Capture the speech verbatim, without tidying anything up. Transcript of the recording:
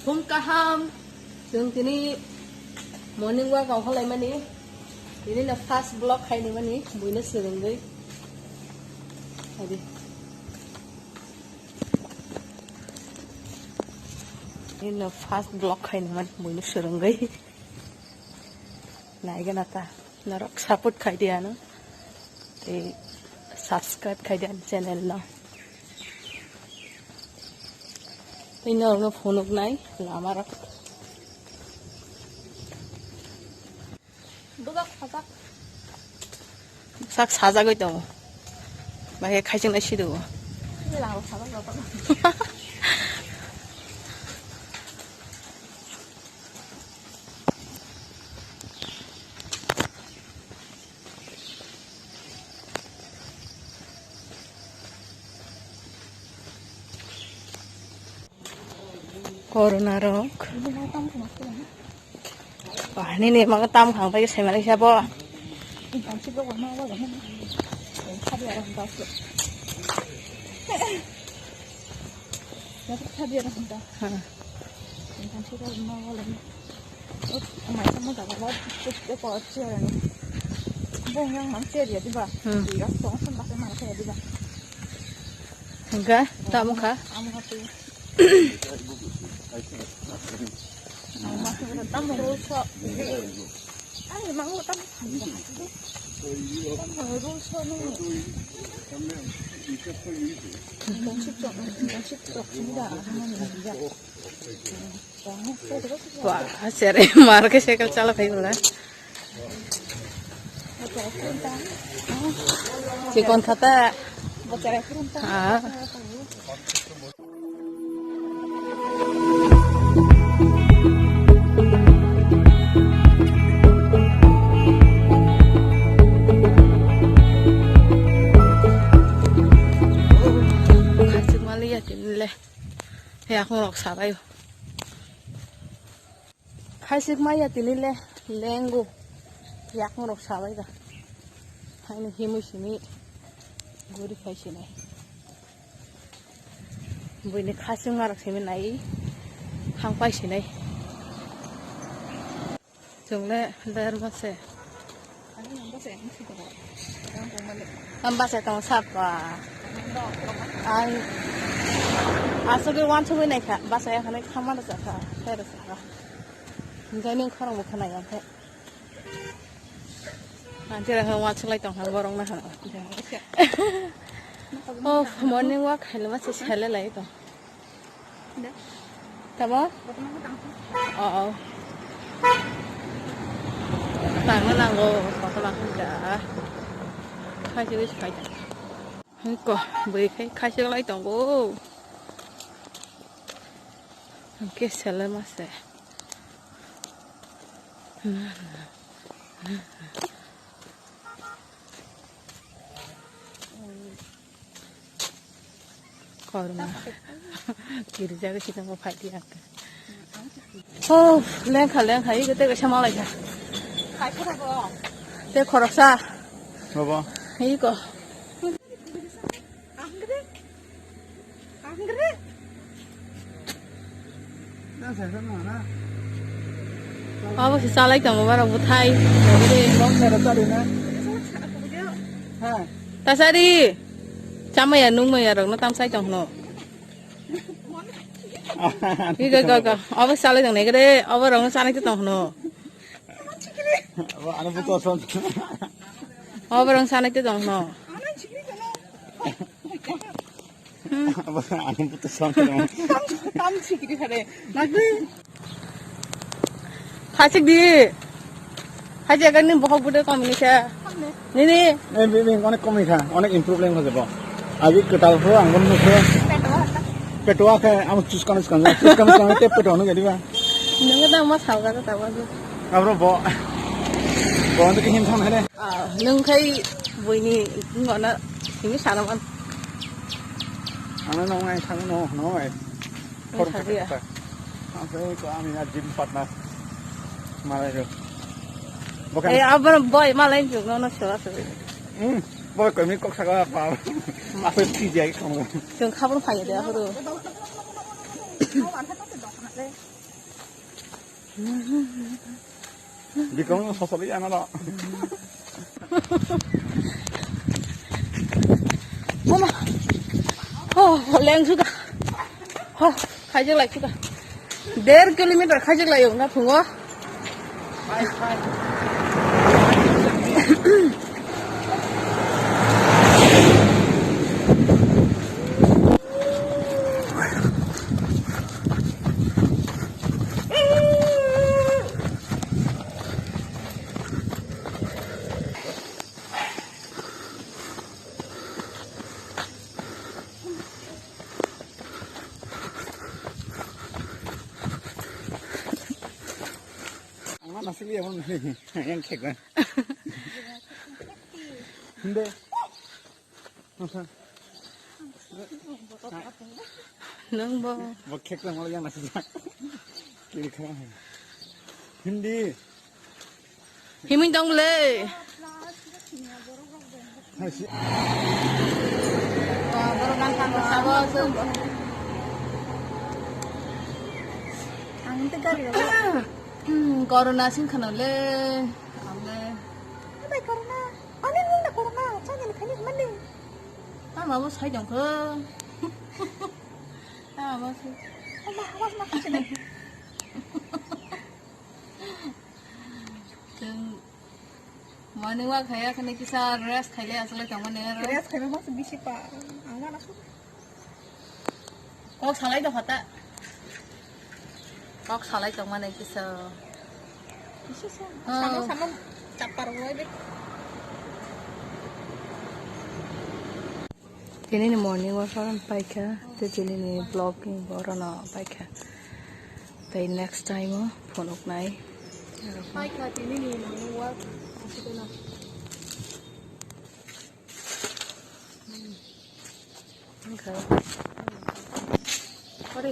Phung kaham, chwng tini morning walk ongkhorlaimani, tini no first vlog khainimani, buino swrwngwi. Adi. Tini no first vlog khainimani, buino swrwngwi. Naigana ta, norok support khaidi ano. Tei subscribe khaidi ani channel no. Tei norokno phunuk nai lama rok. Bwsak sajagwi tongo. Bahai khaising nai sido. Corona rok. Wah, nini maga tam khang pai sai mani sabo. Hwnkhe tamo kha. Wah, sere mar ke cycle chala phai wala. Chikon khata. Ah. Khachik maliya tinle. He, akhung rok sabai. Khaisik maya tini le lengo yakung rok sabai da. Haini himui simi guri khai sinai. Buini khasing marok simi nai hang pai sinai. Chungle der mase. Ang basa tong sapa. Ang aswk wansugwi naikha, basa ya hwnwi khamano sakha, phero sakha. Hinkhe nini khorang bo khwnaya khe. Ang jera khe wansuglai tongkha borok no hwnwi. Oh, morning walk khailama se sele lai tong. Tamo? Oh, oh. Tangna nango, kotorma hwnka. Khaisik wi khaida. Hwnkhe bwrwi khai khaisik lai tongo. Hwnkhe sele mase. Korma. Girja ke sini mau fight ya. Oh, lengkha, lengkha, iko tei kaisa malai kha. Tei khoroksa. Baba. Iko. Abo se chalai tongo borok bwthai. Tasari chamaya nungmaya rokno tamsai tong hwno. Iko, iko, iko. Abo se chalai tong nai khe de, abo rokno chanai tong hwno. Abo ano buto son. Abo rokno chanai tong hwno. Abo ano buto son. Tam sikiri hare. Nagri. Khachik di. Khachik agani bohok bude kom ni kha. Nini. Eh, bi, bi, onek kom ni kha. Onek improve leng hoje bo. Agi kwtal ho ang bon mukhe. Petwa khe ang chuskano chuskano. Chuskano chuskano te petwa no gadi ba. Nang da ma salga ta ba. Abro bo. Bo ando ke him thang hare. Ah, nwng khai buini wngkha na simi sana man. Ano nong ai thang no no ai. Nong thang ya. Ang sai ko ami na gym partner. Malai ro. Bukan. Eh, abang boy malai jung no no sura sura. Hmm. Boy ko mi kok saka pa. Apa ti jai kamu. Jung khabon phai de ahuru. Bikong sosoli ya nalo. Mama. Oh, leng suka. Oh, khaijaklai suka. Der kilometer khaijaklai yong na phungo. Ang ma nasili ya, yang khek ba. Hindi. Nang bo. Bo khek ba mal yang nasili. Kiri kha. Hindi. Himui tong le. Hai si. Ba, borok nang kang sabo se. Ang te gari ro. Hmm, corona sing khana le. Ang le. Bai corona. Ani nung na corona. Chani le khani mani. Tama bo sai tong kho. Tama bo sai. Ama hawas ma khasi le. Chwng morning walk khaiya khani kisa rest khaile aswk lai tongmani aro. Rest khaima masa bisi pa, ang gana su. Kok salai do hota. Kok salai tongmani kisa. Bisi sa. Oh. Sama sama chapar wai be. Tini ni morning walk oro paikha, tei tini ni vlog ni oro no paikha. Tei next time o phunuknai. Paikha tini ni morning walk. Wngkha. Ore.